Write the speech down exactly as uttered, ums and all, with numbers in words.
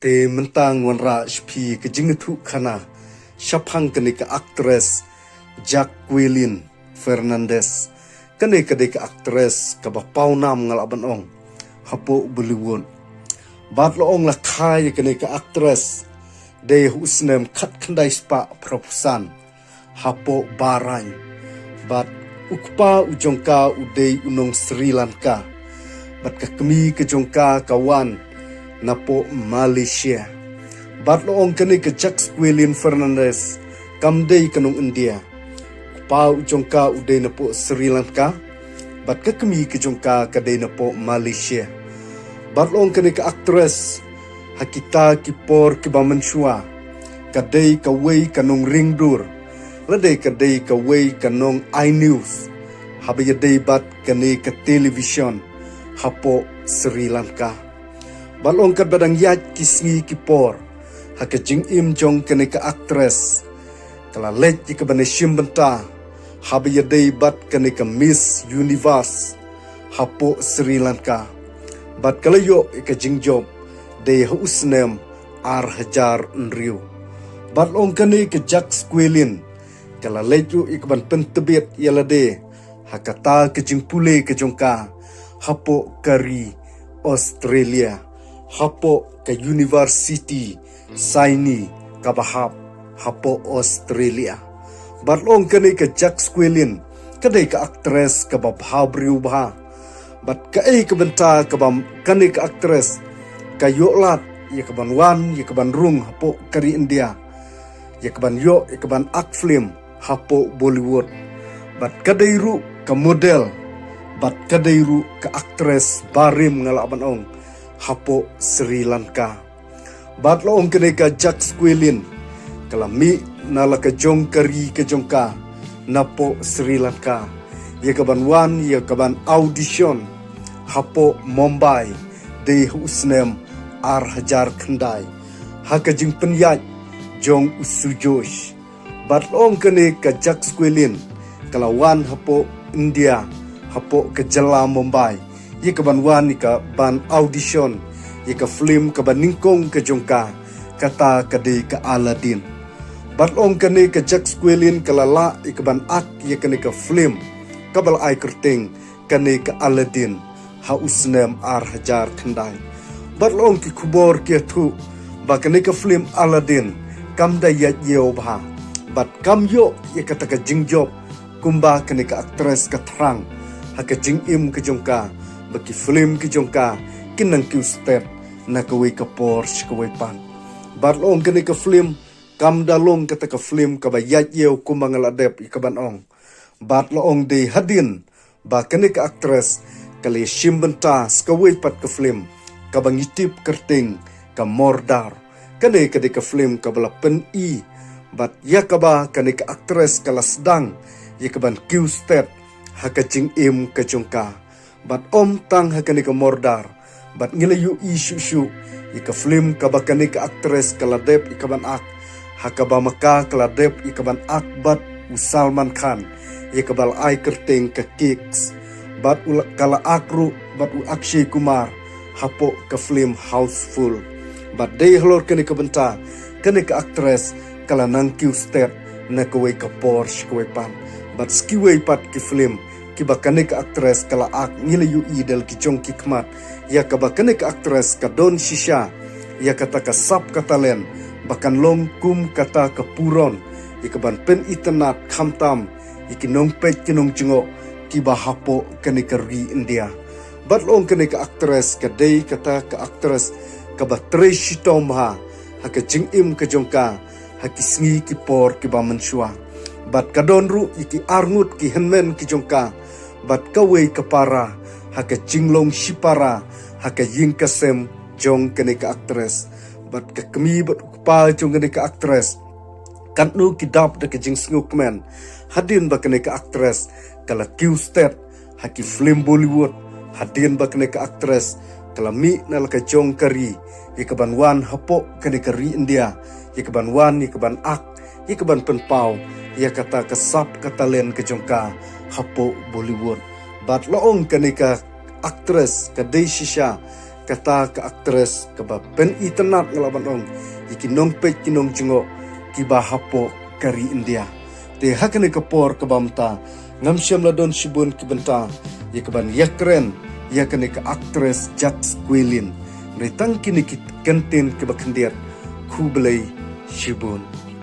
Te mynta ngan wanrah sha phi ka jingïathuhkhana shaphang kane ka actress Jacqueline Fernandez. Kane ka dei ka actress kaba pawnam nga lah ban ong hapoh Bollywood. Bad la ong la kha ïa kane ka actress dei ha u snem khatkhyndai spah phra phew san hapoh Bahrain. Bad u kpa u jong ka u dei u nong Sri Lanka. Bad ka kmie ka jong ka ka wan napoh Malaysia. Bad la ong kane ka Jacqueline Fernandez kam dei ka nong India. U kpa u jong ka u dei napoh Sri Lanka. Bad ka kmie ka jong ka ka dei napoh Malaysia. Bad la ong kane ka actress ha kita ki por kiba mynshuwa ka dei kawei ka nongring dur. Lada ka dei kawei ka nong ai news haba ïadei bad kane ka television hapoh Sri Lanka. Bad la ong katba dang ïaid ki sngi ki por ha ka jingim jong kane ka actress ka la leit ïa ka ban ïashim bynta haba ïadei bad kane ka Miss Universe hapoh Sri Lanka. Bad ka la ïoh ïa ka jingjop dei ha u snem ar hajar hynriew. Bad la ong kane ka Jacqueline ka la leit ruh ïa ka ban pyntbit ïa lade ha kata ka jingpule ka jong ka hapoh ka ri Australia, hapoh ka University Sydney kaba hap hapoh Australia. Bad la ong kane ka Jacqueline ka dei ka actress kaba bha briew bha. Bad kaei ka bynta kaba kane ka actress ka ïoh lad ïa ka ban wan ïa ka ban rung hapoh ka ri India, ïa ka ban ïoh ïa ka ban ak film hapoh Bollywood. Bad ka dei ruh ka model, bad ka dei ruh ka actress barim nga lah ban ong hapoh Sri Lanka. Bad la ong kane ka Jacqueline ka la mih na la ka jong ka ri ka jong ka napoh Sri Lanka ïa ka ban wan ïa ka ban audition hapoh Mumbai dei ha u snem ar hajar khyndai ha ka jingpynïaid jong u Sujosh. Bad la ong kane ka Jacqueline ka la wan hapoh India, hapoh ka jylla Mumbai ïa ka ban wan ïa ka ban audition ïa ka film kaba nyngkong ka jong ka, kata ka dei ka Aladdin. Bad la ong kane ka Jacqueline ka la lah ïa ka ban ak ïa kane ka film kaba la ai kyrteng kane ka Aladdin ha u snem ar hajar khyndai. Bad la ong ki khubor ki ïathuh ba kane ka film Aladdin kam da ïaid ïew bha bad kam ïoh ïa kata ka jingjop kumba kane ka actress ka thrang ha ka jingim ka jong ka, ba ki film ki jong ka kin nang kiew stet na kawei ka por sha kawei pat. Bad la ong kane ka film kam da long kata ka film kaba ïaid ïew kumba nga la dep ïa ka ban ong. Bad la ong dei hadien ba kane ka actress ka la ïashim bynta sa kawei pat ka film kaba ngi tip kyrteng ka Mordar. Kane ka dei ka film kaba la pyni bad ïa kaba kane ka actress ka la sdang ïa ka ban kiew stet ha ka jingim ka jong ka. Bad ym tang ha kane ka Mordar, bad ngi la ïohi shuh shuh ïa ka film kaba kane ka actress ka la dep ïa ka ban ak, ha kaba ma ka ka la dep ïa ka ban ak bad u Salman Khan ïa kaba la ai kyrteng ka Kicks. Bad u la, ka la ak ruh bad u Akshay Kumar hapoh ka film Housefull. Bad dei halor kane ka bynta kane ka actress ka la nang kiew stet na kawei ka por sha kawei pat. Bad sa kiwei pat ki film kiba kane ka actress ka la ak ngi la ïohi da la ki jong ki khmat ïa kaba kane ka actress ka don shisha ïa kata ka sap ka talent ba kan long kum kata ka puron ïa ka ban pynitynnad khamtam ïa ki nongpeit ki nongjngoh kiba hapoh kane ka ri India. Bad la ong kane ka actress ka dei kata ka actress kaba trei shitom bha ha ka jingim ka jong ka ha ki sngi ki por kiba mynshuwa. Bad ka don ruh ïa ki arngut ki hynmen ki jong ka bad kawei ka para ha ka jinglong shipara ha ka ïing ka sem jong kane ka actress. Bad ka kmie bad u kpa jong kane ka actress katno ki dap da ka jingsngewkmen hadien ba kane ka actress ka la kiew stet ha ki film Bollywood, hadien ba kane ka actress ka la mih na la ka jong ka ri ïa ka ban wan hapoh kane ka ri India ïa ka ban wan ïa ka ban ak ïa ka ban pynpaw ïa kata ka sap ka talent ka jong ka hapoh Bollywood. Bad la ong kane ka actress ka dei shisha kata ka actress kaba pynitynnad nga lah ban ong ïa ki nongpeit ki nongjngoh kiba hapoh ka ri India. Te ha kane ka por kaba mynta ngam shym la don shibun ki bynta ïa kaban ïakren ïa kane ka actress Judge Quilin. Hynrei tang kine ki kyntien kiba khyndiat, khublei shibun.